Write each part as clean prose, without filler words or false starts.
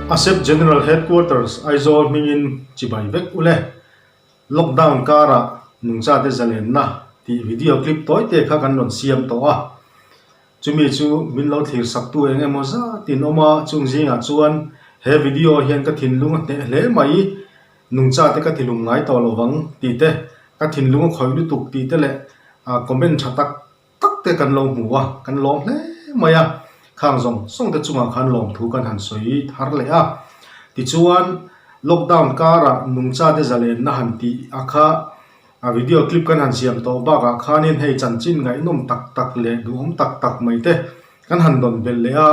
ASEP General Headquarters, Aizawl hmingin chibai vek ule. Lockdown karah nungchate zalenna tih video clip tawi te kha kan rawn siam tawh a. Chumi chu min lo thlir saktu eng emaw zatin awm a, chung zingah chuan he video hian ka thinlung a hneh hle mai, nungchate ka tilum ngai tawh lo vang tih te, ka thinlung a khawih lutuk tih te leh comment tha tak tak te kan lo hmu a, kan lawm hle mai a, khang zawng zawng te chungah khan lawmthu kan han sawi thar leh a. Tichuan, lockdown karah nungchate zalenna han tih a kha a video clip kan han siam tawh bakah khanin hei chanchin ngaihnawm tak tak leh duhawm tak tak mai te kan han dawn belh leh a,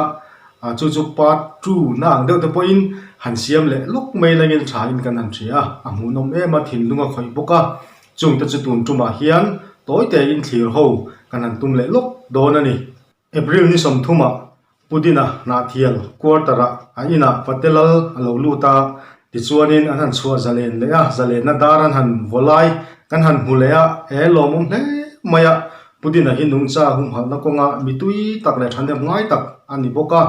chu chu part two na ang deuh te pawhin han siam leh lawk mai langin thain kan han hria a, a hmuhnawm em a, thinlung a khawih bawk a. Chungte chu tun tumah hian tawi tein thlir ho kan han tum leh lawk dawn a ni. April ni sawmthumah Pudina Hnahthial quarter-ah a inah Patelal a lo lut a, tichuanin an han chhuah zalen leh a, zalenna dar an han vaw lai kan han hmu leh a, he lawmawm hle mai a, Pudina hi nungcha humhalhna kawnga mi tui tak leh thahnem ngai tak a ni bawk a,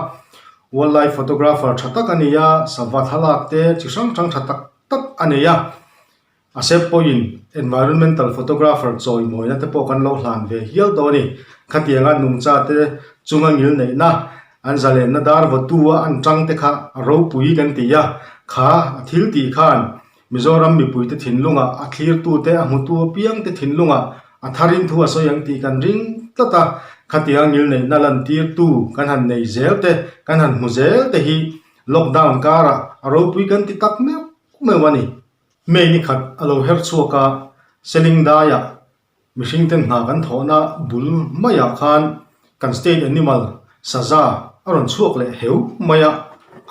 wildlife photographer tha tak a ni a, sava thlalak te chi hrang hrang tha tak tak a nei a. A sep pawhin environmental photographer chawimawina te pawh kan lo hlan ve hial tawh a ni. Khatianga nungcha te chunga ngil neihna, an zalenna dar vawtu a an tang te kha a ropui kan ti a, kha a thil tih khan Mizoram mipui te thinlungah a thlirtu te a hmutu apiang te thinlungah a tharin thu a sawi ang tih kan ring tlat a, khatianga ngil neihna lantirtu kan han nei zel te, kan han hmu zel te hi lockdown karah a ropui kan ti tak meuh meuh a ni. May ni khat a lo her chhuak a, Seling daiah mihring ten hna kan thawhna bul maiah khan kan state animal saza a rawn chhuak leh heu mai a,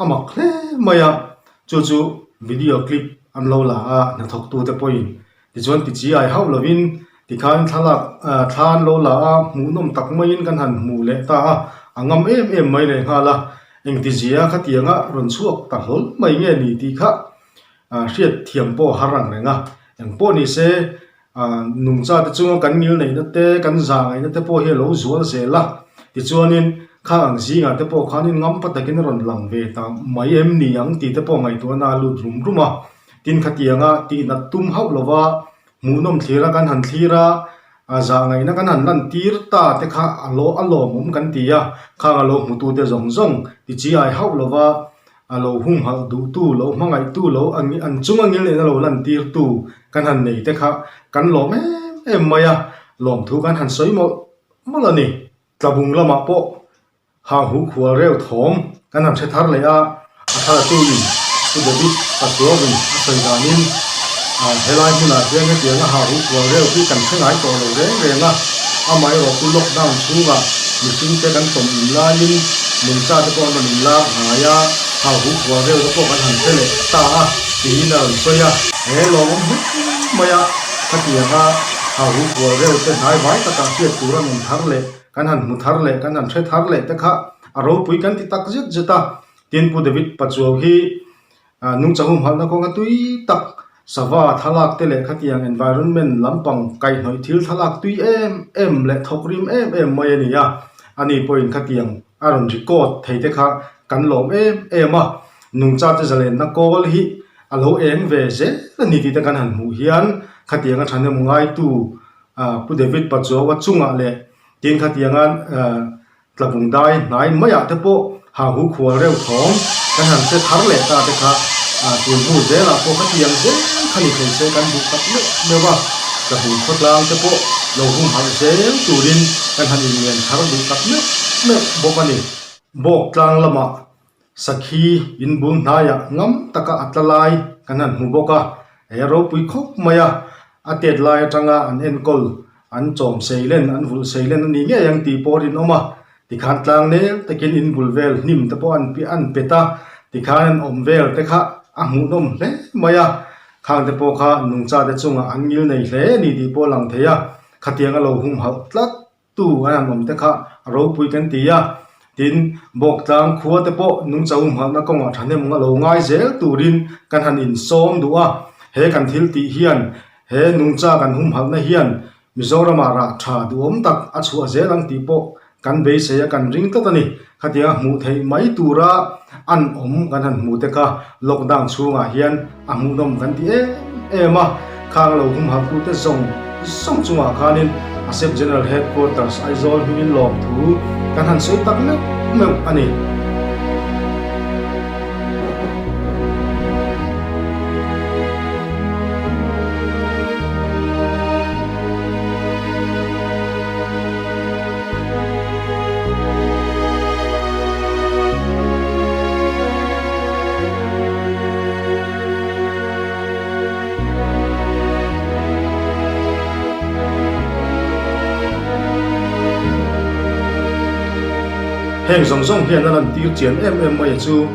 a mak hle mai a, chu chu video clip an lo la a, hnathawktute pawhin tichuan ti chi ai hauh lovin tikhan thlalak thla an lo la a, hmuhnawm tak maiin kan han hmu leh ta a, a ngam em em mai leh nghal a, engtizia khatianga rawn chhuak ta hlawl mai nge ni tih kha Hriat thiam pawh a har ang reng a, eng pawh ni se nungcha te chunga kan ngil neihna te, kan zah ngaihna te pawh hi a lo zual zel a, tichuanin khang ang zingah te pawh khanin ngampa takin a rawn lang ve ta mai em ni ang tih te pawh ngaihtuahna a lut rum rum a, tin khatianga tihnat tum hauh lova hmuhnawm thlir a kan han thlir a, a zah ngaihna kan han lan tir ta te kha a lo a lawmawm kan ti a, khang a lo hmutute zawng zawng ti chi ai hauh lova A lo humhalh duhtu, lo hmangaihtu, lo an chunga ngil nena lo lantirtu kan han nei te kha kan lawm em em mai a, lawmthu kan han sawi mawlh mawlh a ni. Tlabung lamah pawh hanghu khual reu thawm kan han hre thar leh a, a thalatuin Pu David Pachuauin a sawi danin helai hmunah hian hetianga hanghu khual reu hi kan hre ngai tawh lo reng reng a, amaherawh chu lockdown chhungah mihringte kan tawm in laiin Nungcha te pawh an rawn inlak hnai a, hau huh hual reuh te pawh kan han hre leh ta a, tiin a rawn sawi a. He lawmawm hle mai a, khatianga hau huh hual reuh te hnai vai takah hriat tur an awm thar leh, kan han hmu thar leh, kan han hre thar leh te kha a ropui kan ti tak zet zet a. Tin, Pu David Pachuau hi Nungchang humhalhna kawnga tui tak sava thlalak te leh khatiang environment lampang kaihhnawih thil thlalak tui em em leh thawk rim em em mai a ni a, ani pawhin khatiang a rawn record thei te kha kan lawm em em a, nungcha te zalenna kawl hi a lo eng ve zel a ni tih te kan han hmuh hian khatiang a thahnem ngaitu Pu David Pachuaua chungah leh tin khatianga Tlabung dai hnai maiah te pawh hanghu khual reuh thawng kan han hre thar leh ta te kha tun hnu zelah pawh khatiang zel kha ni thei se kan duh tak meuh meuh a, tlabung khawtlang te pawh lo humhalh zel turin kan han inlian thar duh tak meuh meuh bawk a ni. Bawk tlang lamah Sakhi in bul hnaiah ngam taka a tla lai kan han hmu bawk a, he ropui khawp mai a, a tet lai atanga an enkawl an chawm seilen an vulh seilen a ni ngei ang tih pawh a rinawm a, tikhan tlang nel takin in bul vel hnim te pawh an an pet a, tikhan an awm vel te kha a hmuhnawm hle mai a, khang te pawh kha nungcha te chungah an ngil nei hle a ni tih pawh a lang thei a, khatiang a lo humhalh tlat. Tu an han awm te kha a ropui kan ti a, tin Bawktlang khua te pawh nungcha humhalhna kawngah thahnem a lo ngai zel turin kan han insawm duh a, he kan thil tih hian he nungcha kan humhalhna hian Mizoramah rah tha duhawm tak a chhuah zel ang tih pawh kan beisei a kan ring tlat a ni. Khatianga hmuh theih mai tura an awm kan han hmu te kha lockdown chhungah hian a hmuhnawm kan ti em em a, khang lo humhalhtute zawng zawng chungah khanin ASEP General Headquarters Aizawl hmingin lawmthu kan han sawi tak meuh meuh a ni. Heng zawng zawng hian a lantir chian em em mai a chu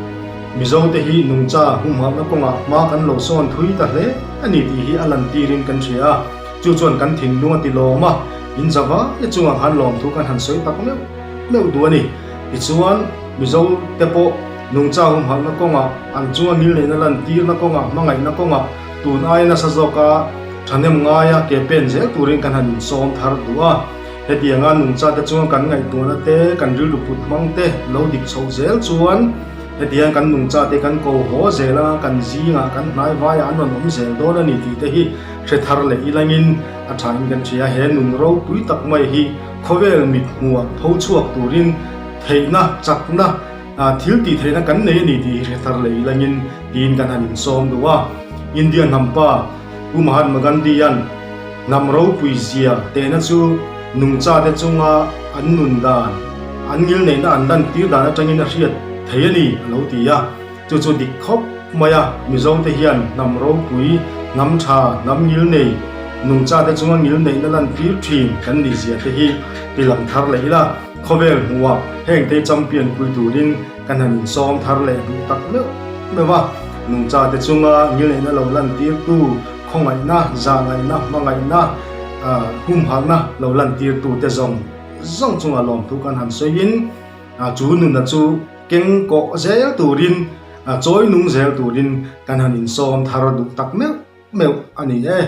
Mizote hi nungcha humhalhna kawngah hma kan lo sawn thui ta hle a ni tih hi a lantirin kan hria a. Chu chuan kan thinlung a ti lawm a, in zava i chungah khan lawmthu kan han sawi tak meuh meuh duh a ni. Tichuan, Mizo te pawh nungcha humhalhna kawngah, an chunga ngilneihna lantirna kawngah, hmangaihna kawngah tun aia nasa zawka thahnem ngaia ke pen zel turin kan han insawm thar duh a. Hetianga nungcha te chunga kan ngaihtuahna te, kan rilru put hmang te lo dik chhoh zel chuan hetiang kan nungcha te kan ko haw zel anga kan zingah, kan hnai vaiah an rawn awm zel dawn a ni tih te hi Hre thar leh ilangin a thain kan hria. He nun ropui tak mai hi khawvel mit hmuah tho chhuak turin theihna, chakna, thil tih theihna kan nei a ni tih hi hre thar leh ilangin tiin kan han insawm duh a. India hnampa Pu Mahatma Gandhi-a'n hnam ropui zia tehna chu nungchate chunga an nun dan, an ngilneihna an lantir dan atangin a hriat thei a ni a lo ti a. Chu chu dik khawp mai a, Mizote hian hnam ropui, hnam tha, hnam ngilnei, nungchate chunga ngilneihna lantir thin kan nih zia te hi ti lang thar leh ila, khawvel hmuhah hengte champion pui turin kan han insawm thar leh duh tak meuh meuh a. Nungchate chunga ngilneihna lo lantirtu, khawngaihna, zahngaihna, hmangaihna, humhalhna lo lantirtute zawng zawng chunga lawmthu kan han sawiin, chu nunna chu, Keng kawh zel turin, chawi nung zel turin kan han insawm thar duh tak meuh meuh a ni e.